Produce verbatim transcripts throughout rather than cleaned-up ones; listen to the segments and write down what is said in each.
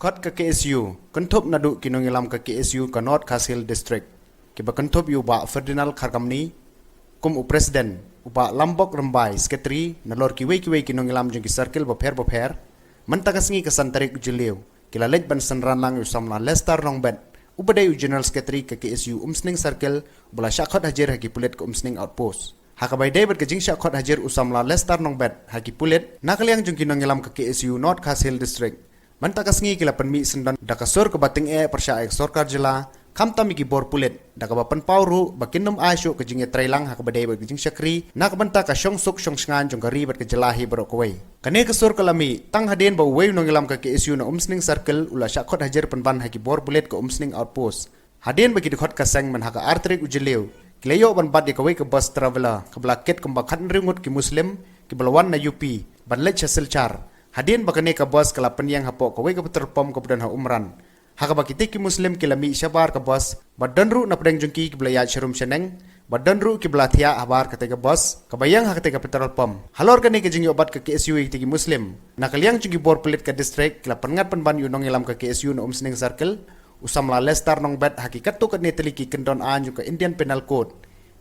Kot ka K S U kynthup naduh ki nongïalam ka K S U ka North Khasi Hills District, kiba kynthup ïa u Bah Ferdinand Kharkamni kum u President, u Bah Lambok Rymbai, Secretary, nalor kiwei kiwei ki nongïalam jong ki circle bapher bapher. Mynta ka sngi ka san tarik u Jylliew, ki la leit ban synran lang ïa u samla Lester Nongbet, uba dei u General Secretary ka K S U Umsning Circle, uba la shah khot hajir ha ki pulit ka Umsning Outpost. Ha kaba ïadei bad ka jingshah khot hajir u samla Lester Nongbet ha ki pulit, na ka liang jong ki nongïalam ka K S U North Khasi Hills District, mynta ka sngi ki la pynmih syndon da ka sur kaba tyngeh pyrshah ïa ka sorkar jylla, khamtam ïa ki bor pulit, da kaba pynpaw ruh ba kin nym ai shuh ka jingïatreilang ha kaba ïadei bad ka jingshakri na ka bynta ka shongsuk shongshngaiñ jong ka ri bad ka jylla hi baroh kawei. Kane ka sur ka la mih tang hadien ba uwei u nongïalam ka K S U na Umsning Circle u la shah khot hajir pynban ha ki bor pulit ka Umsning Outpost. Hadien ba ki dkhot ka seng mynha ka ar tarik u Jylliew, ki la ïoh ban bat ïa kawei ka bus traveller kaba la kit kumba khathynriew ngut ki Muslim kiba la wan na U P ban leit sha Silchar. Hadien ba kane ka bus ka la pynïeng hapoh kawei ka petrol pump kaba don ha Umran, ha kaba kitei ki Muslim ki la mih shabar ka bus, bad don ruh napdeng jong ki kiba la ïaid sharum shaneng, bad don ruh kiba la thiah habar katei ka bus kaba ïeng ha katei ka petrol pump. Halor kane ka jingïoh bat ka K S U ïa kitei ki Muslim, na ka liang jong ki bor pulit ka district ki la pynngat pynban ïa u nongïalam ka K S U na Umsning Circle, u samla Lester Nongbet, ha ki katto katne tylli ki kyndon aiñ jong ka Indian Penal Code,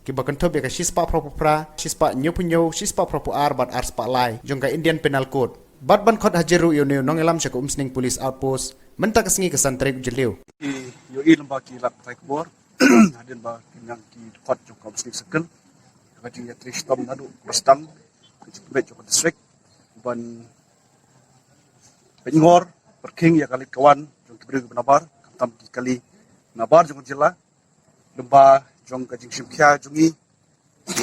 kiba kynthup ïa ka shispah phraphew phra, shispah hynñiewphew hynñiew, shispah phraphew ar bad arspah lai jong ka Indian Penal Code, bad ban khot hajir ruh ïa une u nongïalam sha ka Umsning Police Outpost mynta ka sngi ka san tarik u Jylliew. Ki ïohi lyngba ki lad pathai khubor hadien ba ki nang ki dkhot jong ka Umsning Circle, ka jingïatrei shitom naduh ba sdang ka jingpynbeit jong ka district ban pynngor pyrkhing ïa ka leit ka wan jong ki briew kiba nabar, khamtam ki kali nabar jong ka jylla, lyngba jong ka jingshim khia jong ngi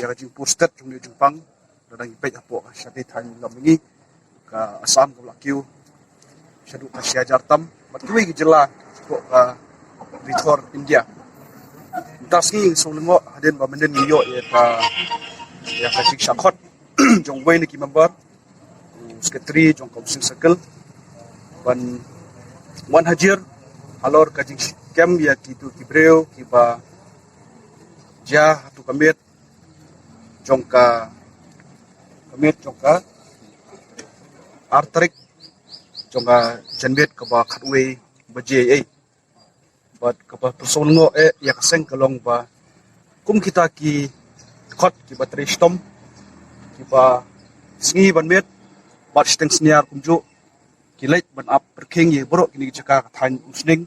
ïa ka jingpur stet jong ngi jingpang, da dang ngi peit hapoh ka shatei thaiñ lam ngi ka Assam kaba la kiew shaduh ka shi hajar tam bad kiwei ki jylla hapoh ka ri thor India. Mynta sngi ngi sngew lyngngoh hadien ba mynnin ngi ïoh ïa ka, ïa ka jingshah khot jong uwei na ki member, u Secretary jong ka Umsning Circle, ban wan hajir halor ka jingkem ïa kitu ki briew kiba jia ha tu ka miet jong ka, ka miet jong ka ar tarik jong ka janmiet kaba khatwei baje ei. Bad kaba pynshong lyngngoh eh ïa ka seng ka long ba kum kita ki dkhot kiba trei shitom, kiba sngi ban miet bad shiteng sniar kumjuh ki leit ban ap pyrkhing ïa baroh kine ki jaka ka thaiñ Umsning,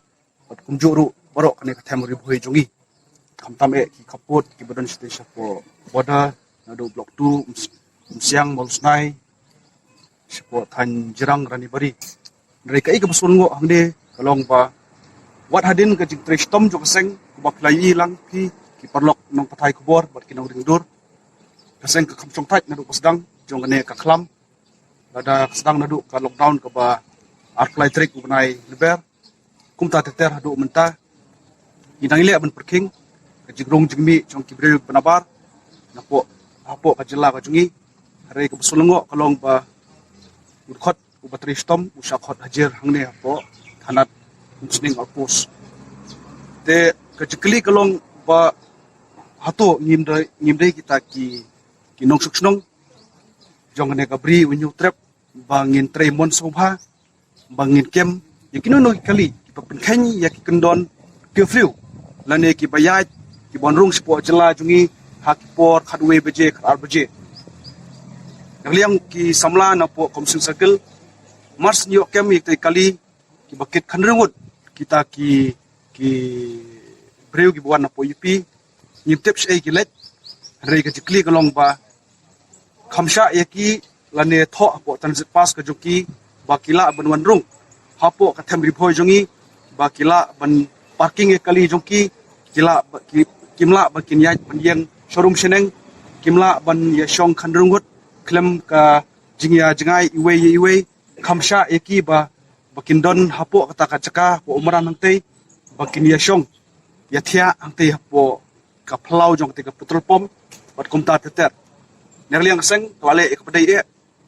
bad kumjuh ruh baroh kane ka them Ri Bhoi jong ngi, khamtam eh ki khappud kiba don shatei shapoh border, naduh Block two, Ums-, Umsiang, Mawlai, shapoh thaiñ Jirang, Ranibari. Hynrei kaei kaba sngewnguh hangne ka long ba wat hadien ka jingtrei shitom jong ka seng, kumba phi la ïohi lang phi ki paralok nongpathai khubor bad ki nongring dur, ka seng ka kham shongthait naduh ba sdang jong kane ka khlam, lada ka sdang naduh ka lockdown kaba arphew lai tarik u bnai Lber. Kumta ter ter haduh mynta ngi dang ïaleh ban pyrkhing ka jingrung jingmih jong ki briew ba nabar napoh, hapoh ka jylla ka jong ngi. Hynrei kaba sngewnguh ka long ba u dkhot uba trei shitom u shah khot hajir hangne hapoh thanat Umsning Outpost. Te ka jingkylli ka long ba hato ngim dei, ngim dei kita ki, ki nongshong shnong jong kane ka Bri u Hynñiewtrep ba ngin trei mon sngewbha, ba ngin kem ïa kino kino ki kali kiba pynkheiñ ïa ki kyndon curfew lane kiba ïaid, kiba wan rung shapoh jylla jong ngi ha ki por khatwei baje, khatar baje. Na ka liang ki samla napoh ka Umsning Circle, mar shu ïoh kem ïa kita ki kali kiba kit khynriew ngut kita ki, ki briew kiba wan napoh U P, ngim tip shaei ki leit. Hynrei ka jingkylli ka long ba kham shah ïa ki lane thoh hapoh transit pass ka jong ki ba ki lah ban wan rung hapoh ka them Ri Bhoi jong ngi, ba ki lah ban parking ïa ki kali jong ki, ki lah ba, ki, kim lah ba kin ïaid ban ïeng sharum shaneng, kim lah ban ïashong khynriew ngut khlem ka jingïajngai iwei ïa iwei. Kham shah ïa ki ba, ba kin don hapoh kata ka jaka hapoh Umran hangtei, ba kin ïashong ïathiah hangtei hapoh ka phyllaw jong katei ka petrol pump bad kumta ter ter. Na ka liang ka seng ka la leh ïa kaba dei eh,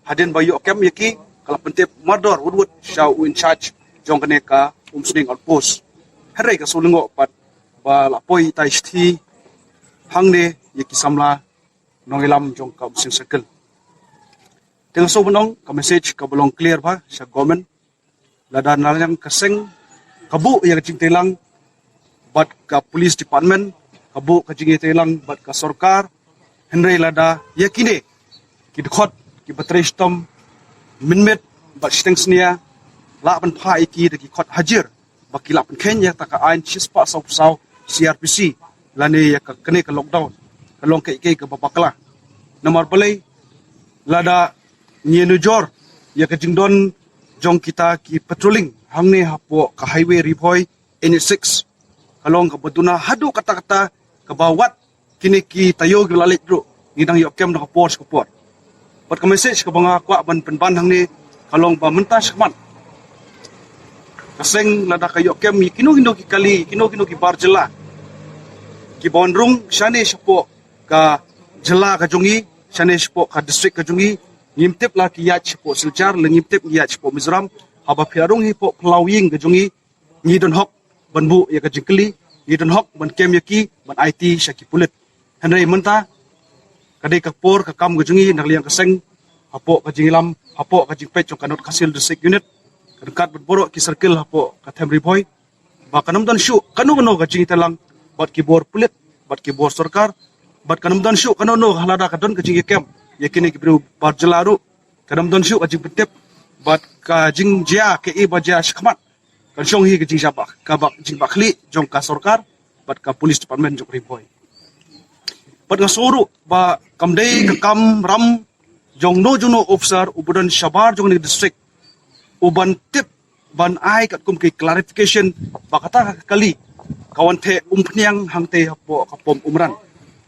hadien ba ïoh kem ïa ki ka la pyntip mardor wut wut sha u in charge jong kane ka Umsning Outpost. Hynrei ka sngewnguh pat ba la poi itai shithi hangne ïa ki samla nongïalam jong ka Umsning Circle. Te nga sngew ban ong ka message kaba long clear bha sha government, Lada na liang ka seng ka buh ïa ka jingtreilang bad ka police department, ka buh ka jingïatreilang bad ka sorkar, hynrei lada ïa kine ki dkhot kiba trei shitom mynmiet bad shiteng snia, lah ban phah ïa ki da ki kot hajir ba ki lah pynkheiñ ïa kata ka aiñ shispah sawphew saw C R P C, lane ïa ka kane ka lockdown ka long kaei kaei kaba bakla. Namar balei? Lada ngi nujor ïa ka jingdon jong kita ki patrolling hangne hapoh ka highway Ri Bhoi N H six, ka long kaba duna haduh katta katta, kaba wat kine ki taïew kiba la leit ruh ngi dang ïoh kem da ka por sha ka por. Bad ka message kaba nga kwah ban pynban hangne ka long ba mynta shakhmat ka seng lada ka ïoh kem ïa kino kino ki kali, kino kino ki bar jylla kiba wan rung shane shapoh ka jylla ka jong ngi, shane shapoh ka district ka jong ngi, ngim tip la ki ïaid shapoh Silchar, la ngim tip ki ïaid shapoh Mizoram. Haba phi la rung hi hapoh phyllaw ïing ka jong ngi, ngi don hok ban buh ïa ka jingkylli, ngi don hok ban kem ïa ki, ban aiti sha ki pulit. Hynrei mynta ka dei ka por ka kam ka jong ngi na ka liang ka seng, hapoh ka jingïalam, hapoh ka jingpeit jong ka North Khasi Hills District Unit, ka ryngkat bad baroh ki circle hapoh ka them Ri Bhoi, ba kan ym don shuh kano kano ka jingïatreilang bad ki bor pulit, bad ki bor sorkar, bad kan ym don shuh kano kano, lada ka don ka jingïakem ïa kine ki briew bar jylla ruh, kan ym don shuh ka jingpyntip bad ka jingjia kaei ba jia shakhmat. Kan shong hi ka jingjia ba, ka ba, jingbakla jong ka sorkar bad ka police department jong Ri Bhoi. Bad nga sngew ruh ba kam dei ka kamram jong no jong no officer uba don shabar jong kane ka district uban tip, ban ai katkum ki clarification ba kata ka kali ka wan theh umphniang hangtei hapoh ka pom Umran.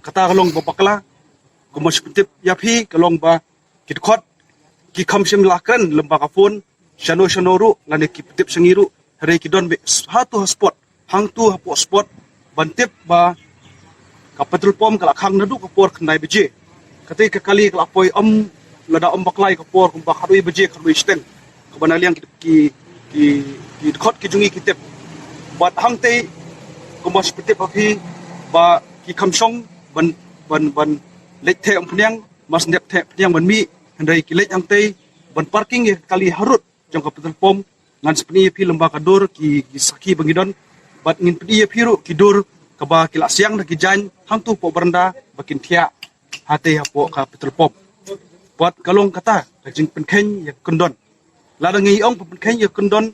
Kata ka long ba bakla. Kumba shu pyntip ïa phi ka long ba ki dkhot ki kham shym la kren lyngba ka phone shano shano ruh, lane ki pyntip sha ngi ruh, hynrei ki don beit ha tu ha spot, hangtu hapoh spot, ban tip ba ka petrol pump ka la khang naduh ka por khyndai baje. Katei ka kali ka la poi ym, lada ym bakla ïa ka por kumba khatwei baje, khatwei shiteng, kaba na liang ki, ki, ki, ki dkhot ki jong ngi ki tip. Bad hangtei kumba shu pyntip ha phi ba ki kham shong ban, ban, ban leit theh umphniang, mas nep theh umphniang ban mih, hynrei ki leit hangtei ban parking ïa ka kali harud jong ka petrol pump. Ngan sa pyni ïa phi lyngba ka dur ki, ki sakhi ba ngi don, bad ngin pyni ïa phi ruh ki dur kaba ki la siang da ki jaiñ hangtu hapoh baranda ba kin thiah hatei hapoh ka petrol pump. Bad ka long kata ka jingpynkheiñ ïa ka kyndon. Lada ngi ong pynkheiñ ïa ka kyndon,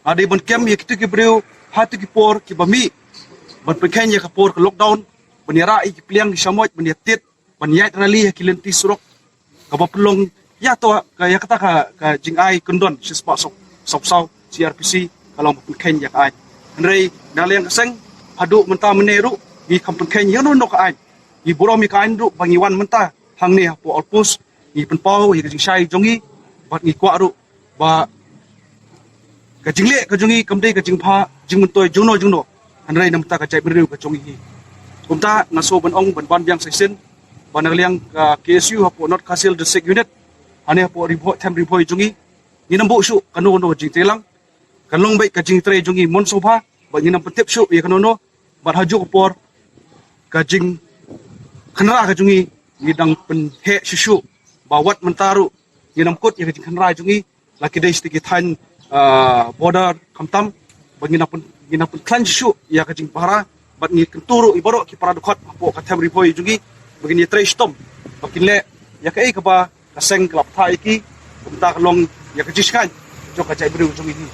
ha dei ban kem ïa kitu ki briew ha tu ki por kiba mih, ban pynkheiñ ïa ka por ka lockdown, ban ïarah ïa ki pliang ki shamoit, ban ïatied, ban ïaid rally ha ki lynti surok, kaba pynlong ïa to ka, ïa kata ka, ka jingai kyndon shispah sawphew, sawphew saw C R P C ka long ba pynkheiñ ïa ka aiñ. Hynrei na liang ka seng haduh mynta mynne ruh ngi kham pynkheiñ ïa no no ka aiñ. Ngi burom ïa ka aiñ ruh ba ngi wan mynta hangne hapoh Outpost, ngi pynpaw ïa ka jingshai jong ngi, bad ngi kwah ruh ba ka jingleh ka jong ngi kam dei ka jingbha jingmyntoi jong no jong no, hynrei namar ka jaitbynriew ka jong ngi hi. Kumta nga sngew ban ong ban ban biang sa shisien ba na ka liang ka K S U hapoh North Khasi Hills District Unit, hangne hapoh Ri Bhoi, them Ri Bhoi jong ngi, ngin ym buh shuh kano kano ka jingtreilang. Kan long beit ka jingtrei jong ngi mon sngewbha, bad ngin ym pyntip shuh ïa kano kano. Bad ha kajuh ka por ka jingkhynra ka jong ngi, ngi dang pynheh shuh shuh ba wat mynta ruh ngin ym kut ïa ka jingkhynra jong ngi, la ki dei sha ki thaiñ, ah, border khamtam, ba ngin ym pyn, ngin ym pynkhlaiñ shuh shuh ïa ka jingpahara. Bad ngi kyntu ruh ïa baroh ki para dkhot hapoh ka them Ri Bhoi jong ngi ba kin ïatrei shitom, ba kin leh ïa kaei kaba ka seng ka la bthah ïa ki. Kumta ka long ïa ka jingshngaiñ jong ka jaitbynriew jong ngi hi.